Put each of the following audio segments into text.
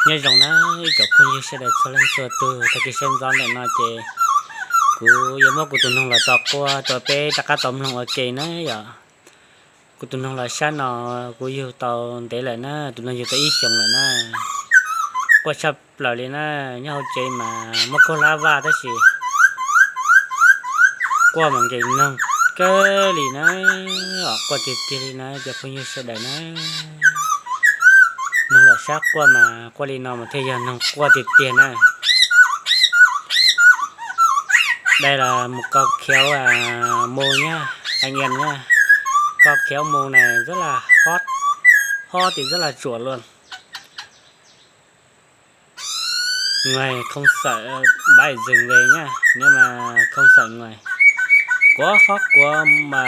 Nyob zoo na ib tsoom phooj ywg sawv daws txhua leej txhua tus, tag kis sawv ntxov ntawm no ces kuv yuav muab kuv tus noog los tso quaj rau peb rov qab tau mloog ua ke na yom. Kuv tus noog los sab no kuv yug tau ntev lawm na, tus noog yug tau ib xyoos lawm na. Quaj tshaj plaws li na, nyob hauv tsev mas muab kaug hlab vaj tab sis quaj mas nkees noog kawg li na, quaj tiag tiag li na cov phooj ywg sawv daws na. Noog los sab quaj mas quaj li no mas thiaj yog noog quaj tiag tiag na. Đây là một con kéo mu nhá anh em nhá. Con kéo mu này rất là hot, hot thì rất là chuột luôn. Ngoài không sợ bãi rừng về nhá, nếu mà không sợ ngoài. Quá hot, quá mà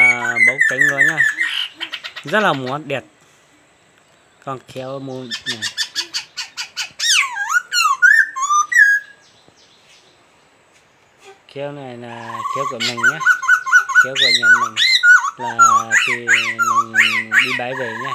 báu cánh luôn nhá. Rất là muốn đẹp. Con kéo mu này. Kéo này là kéo của mình nhá. Kéo của nhà mình là thì mình đi bãi về nhá.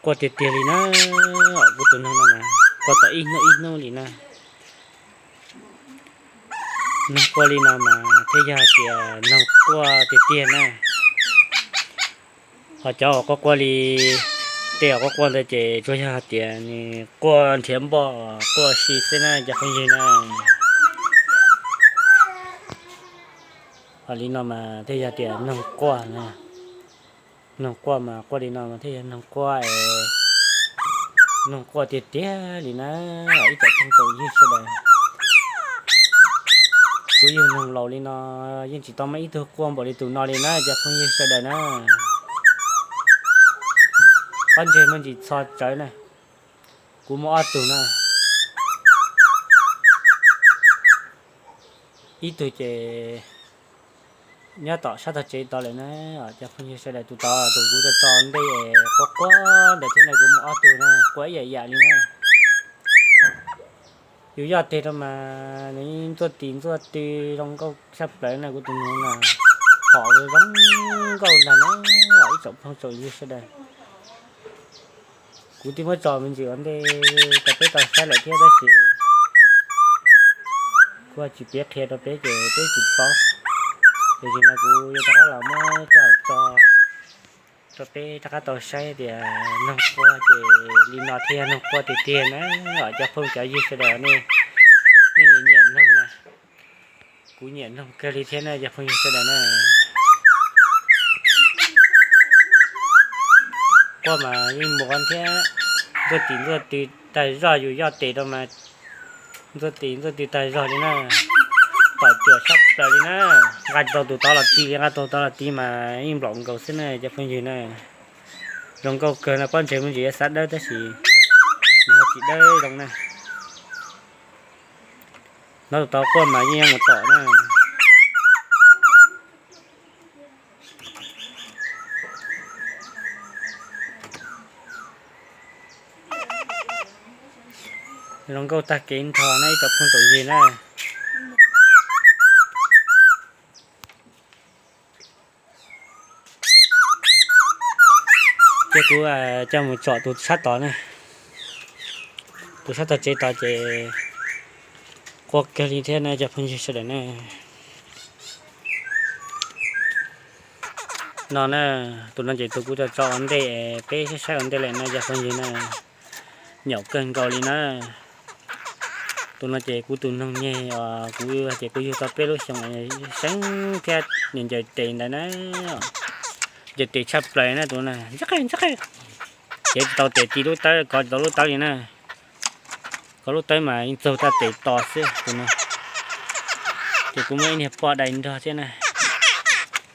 Quaj tiag tiag li na, kuv tus noog no mas quaj tau ib hnub ib hnub li na. Noog quaj li no mas thiaj yog hais tias noog quaj tiag tiag na. Ho cov uas quaj quaj li tej uas quaj quaj ntawd ces tsuas yog hais tias nws quaj nrhiav npoj quaj si xwb na cov phooj ywg na. Ho li no mas thiaj yog tias noog quaj na. Noog quaj mas quaj li no mas thiaj yog noog quaj, noog quaj tiag tiag li na. Ib tsoom phooj tsoom ywg sawv daws, kuv yug noog laus li no yeej tsis tau muaj ib tug quaj npaum li tus no li na cov phooj ywg sawv daws na. Pob ntseg muaj ntsis txho tsawv na, kuv muaj ob tug na. Ib tug ces nyob tom sab tog tsev tod lawm na, cov phooj ywg sawv daws, tus tod tus kuv tso tso ntej quaj quaj ntawd thiab na, kuv muaj ob tug na quaj ib yam yam li na. Yus yoj tes rau mas nws ntxuaj tis ntxuaj tw zoo nkauj tshaj plaws na, kuv tus noog no phom zoo nkauj ntag na, ib tsoom phooj tsoom ywg sawv daws. Kuv twb muab tso me ntsis ua ntej rau peb tau saib lawm thiab tab sis kuv tsis piav qhia rau peb ces peb tsis paub. Ces no kuv yuav rov qab los muab coj tso rau peb rov qab tau saib tias noog quaj ces li no thiaj yog noog quaj tiag tiag na. Cov phooj cov ywg sawv daws nej, nej nyiam noog na, kuv nyiam noog kawg li thiab na cov phooj ywg sawv daws na. Quaj mas yeej muaj thiab, ntxuaj tis ntxuaj tw tag zog, yus yoj tes rau mas ntxuaj tis ntxuaj tw tag zog li na. Tom cuam tshaj plaws li na, nqa tsis tau tus tod los ti li, nqa tau tus tod los ti mas yeej nplaum nkaus xwb na cov phooj ywg na. Zoo nkauj kawg no, pob ntseg me ntsis yuav xav dawb tab sis nws ho tsis dawb zoo na. Hnov tus tod quaj mas yeej mus tom na. Zoo nkauj tag kev nrho na ib tsoom phooj tsoom ywg na. Ces kuv coj mus tsom tus sab tod na, tus sab tog tsev tod ces quaj kawg li thiab na cov phooj ywg sawv daws na. No na, tus no ces tus kuv tso tso ua ntej, peb saib saib ua ntej lawm no cov phooj ywg na. Nyaum kawg nkaus li na. Tus no ces kuv tus noog nyeg os, kuv hais tias kuv yug tau peb lub xyoo seeb thiab nws ncaws tes ntawd na. Ncaws tes tshaj plaws na tus no, ntxab qe ntxab qe. Cev tsis tau tes ti lub tawb, kov tsis tau lub tawb li na. Kov lub tawb mas yeej txaug txoj tes to xwb tus no. Ces kuv muaj ib niag poj dais nrog thiab na,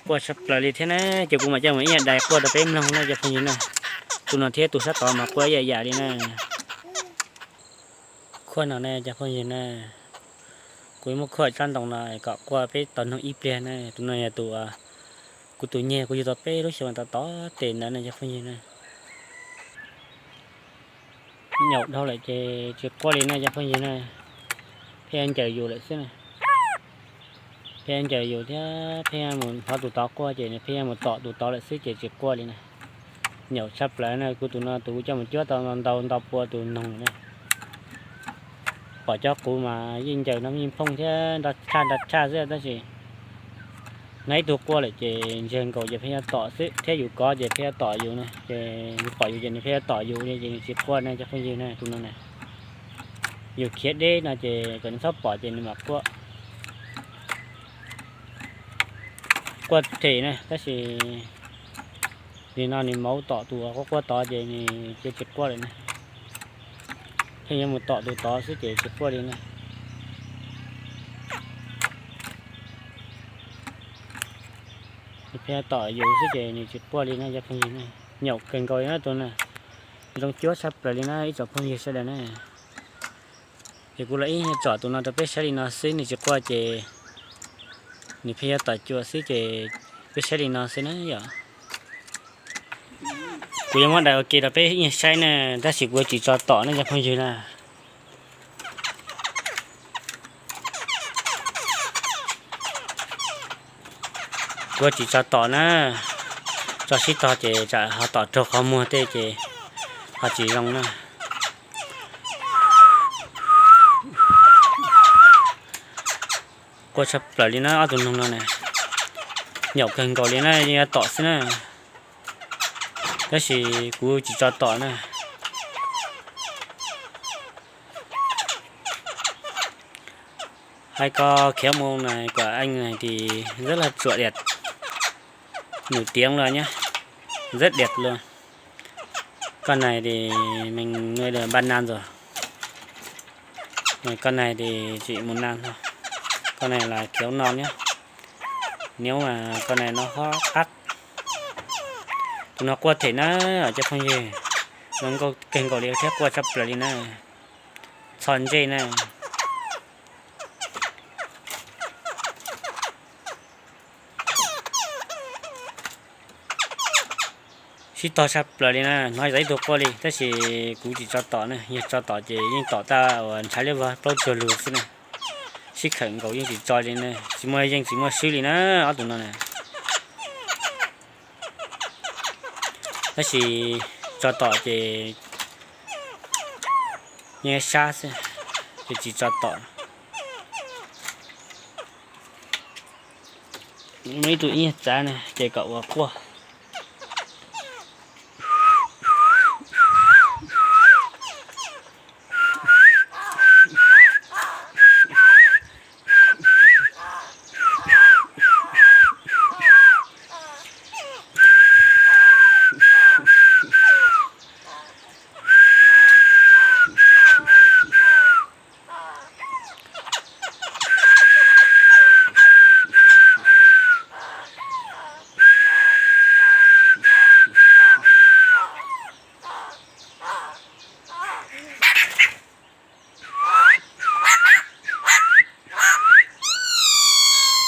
quaj tshaj plaws li thiab na, ces kuv mam coj mus ib niag dais quaj rau peb mloog na cov phooj ywg na. Tus no thiab tus sab tod mas quaj ib yam yam li na. Khuaj no ne cov phooj ywg na, kuv muab khuaj tsob ntoo no kom quaj peb tau mloog ib pliag na. Tus no yog tus kuv Kuv tus nyiag kuv yug tau peb lub xyoo tau tod tes ntawd no cov phooj ywg na. Nyaum dhau lawm ces tsis quaj li na cov phooj ywg na. Pheej ncaws yus lawm xwb na. Pheej ncaws yus thiab pheej mus hnov tus tod quaj ces nws pheej mus tom tus tod lawm xwb ces tsis quaj li na. Nyaum tshaj plaws na, kuv tus no tus kuv coj mus cuab tau ntau ntau pua tus noog na. Pom cov quv mas yeej ncaws no yeej phooj thiab nrov tshaj nrov tshaj xwb tab sis hnov ib tug quaj lawm ces ntsiag nkaus ces pheej yuav tom xwb thiab yus kov ces pheej yuav tom yus na, ces yus pom yus ces nws pheej yuav tom yus li ces nws tsis quaj na cov phooj ywg na tus no na. Yus khiav deb no ces kom nws txhob pom ces nws mam quaj. Quaj them na tab sis nim no nws mauv tom tus quaj quaj tod ces nws cia tsis quaj lawm na. Pheej yuav mus tom tus tod xwb ces tsis quaj li na. Nws pheej yuav tom yus xwb ces nws tsis quaj li na cov phooj ywg na. Nyaum kawg nkaus li na tus na. Zoo cuab tshaj plaws li na ib tsoom phooj ywg sawv daws na. Ces kuv los ib nyuag tsom tus no rau peb saib li no xwb nws tsis quaj ces nws pheej yuav tom cuam xwb ces peb saib li no xwb na yom. Kuv yuav muab daim ua ke rau peb ib nyuag saib na tab sis kuv yuav tsis tso tom na cov phooj ywg na. Kuv yuav tsis tso tom na, tso sib tog ces tsam ho tom raug qhov muag tej ces ho tsis zoo na. Quaj tshaj plaws li na ob tug noog no na. Nyaum kawg nkaus li na, yeej yuav tom xwb na. Tab sis kuv tsis tso tom na. Hai con khiav mus này của anh này thì rất là chuột điệt. Nổi tiếng luôn nhá. Rất đẹp luôn. Con này thì mình nuôi được ba năm rồi. Rồi con này thì chỉ một năm thôi. Con này là khiếu non nhá. Nếu mà con này nó hót ác. Tus no quaj them na, cov phooj ywg. Zoo nkauj kawg nkaus li thiab quaj tshaj plaws li na. Txho ntsej na. Sib tog tshaj plaws li na, hnov tau ib tug quaj li tab sis kuv tsis tso tom na, yog tso tom ces yeej tom tag uas ntshav liab vog plaub tsuag lug xwb na. Sib khawm nkaus yeej tsis tso li na, tsis muaj yeej tsis muaj swb li na, ob tug no na. Tab sis tso tom ces yeej sab xwb, ces tsis tso tom. Muaj ib tug ib nyuag txav na ces kom ua quaj.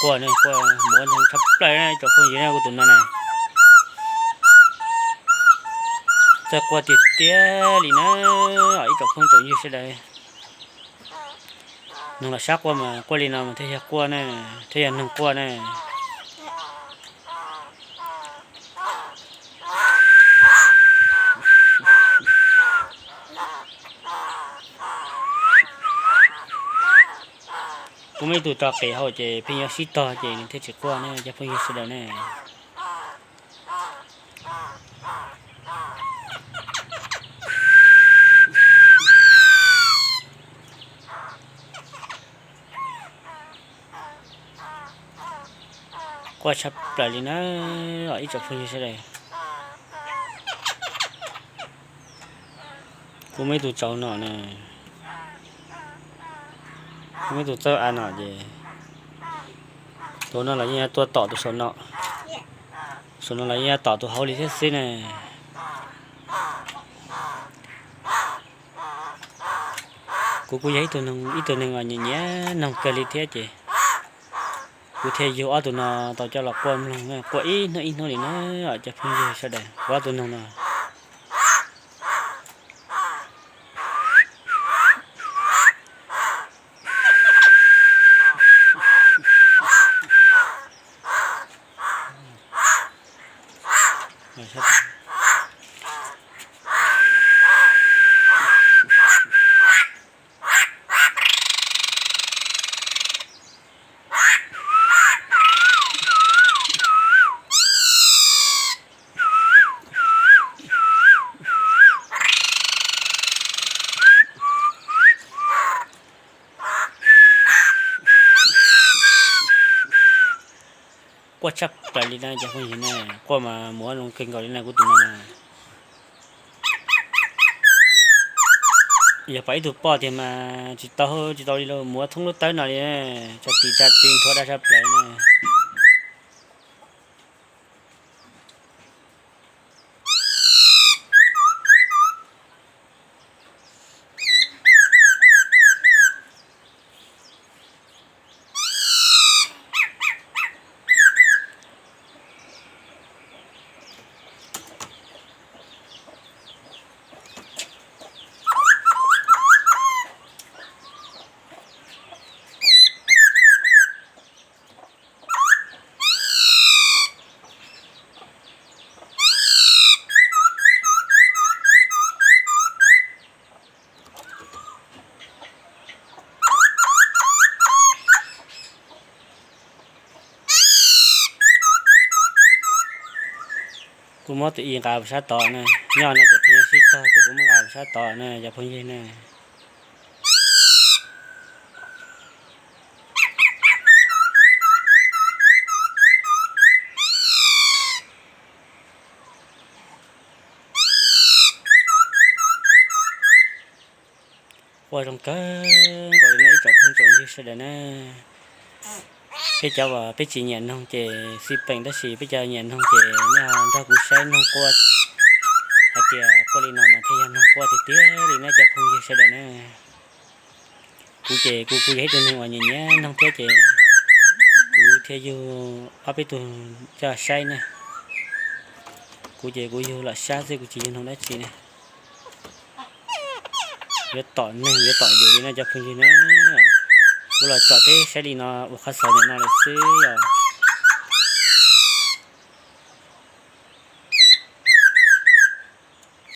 Quaj ne, quaj muaj ntxhov tshaj plaws na ib tsoom phooj ywg na, kuv tus no na. Txawj quaj tiag tiag li na, ib tsoom phooj tsoom ywg sawv daws. Noog los sab quaj mas quaj li no mas thiaj yog quaj na, thiaj yog noog quaj na. Kuv muaj ib tug tso qis hauv ces pheej yuav sib tog ces nws thiaj tsis quaj ne cov phooj ywg sawv daws ne. Quaj tshaj plaws li na, ib tsoom phooj ywg sawv daws. Kuv muaj ib tug tsaus no na, kuv muaj ib tug txawj a no ces tus no los yeej yuav tuaj tom tus saum no, saum no los yeej yuav tom tus hauv li thiab xwb na. Kuv kuj yog ib tug, ib tug neeg uas nyiam nyiam noog kawg li thiab ces Kuv thiaj yug ob tug no tau coj los quaj mloog na, quaj ib hnub ib hnub li na, cov phooj ywg sawv daws, kuv ob tug noog no. Quaj tshaj plaws li na cov phooj ywg na, quaj mas mus ua zoo kawg nkaus li na kuv tus no na. Yog pom ib tug poj tiag mas tsis tau, tsis tau li lauj, mus ua thoob lub tawb no li, tsa tis tsa tis nthuav daj tshaj plaws na. Kuv muab tus i nqa mus sab tod na, nyob no cov phooj ywg sib tog ces kuv muab nqa mus sab tod na cov phooj ywg na. Quaj zoo kawg nkaus li no ib tsoom phooj tsoom ywg sawv daws na. Peb cov uas peb tsis nyiam noog ces xij peem, tab sis peb cov nyiam noog ces nej ho nrog kuv saib noog quaj hais tias quaj li no mas thiaj yog noog quaj tiag tiag li na cov phooj ywg sawv daws na. Kuv ces kuv kuj yog ib tug neeg uas nyiam nyiam noog thiab ces kuv thiaj yug ob peb tug coj saib ne. Kuv ces kuv yug los saib xwb, kuv tsis yug noog dab tsi ne. Yuav tom neeg yuav tom yus li no cov phooj ywg na. Kuv los tsom teb saib li no ua qhov xaus nim no lawm xwb os.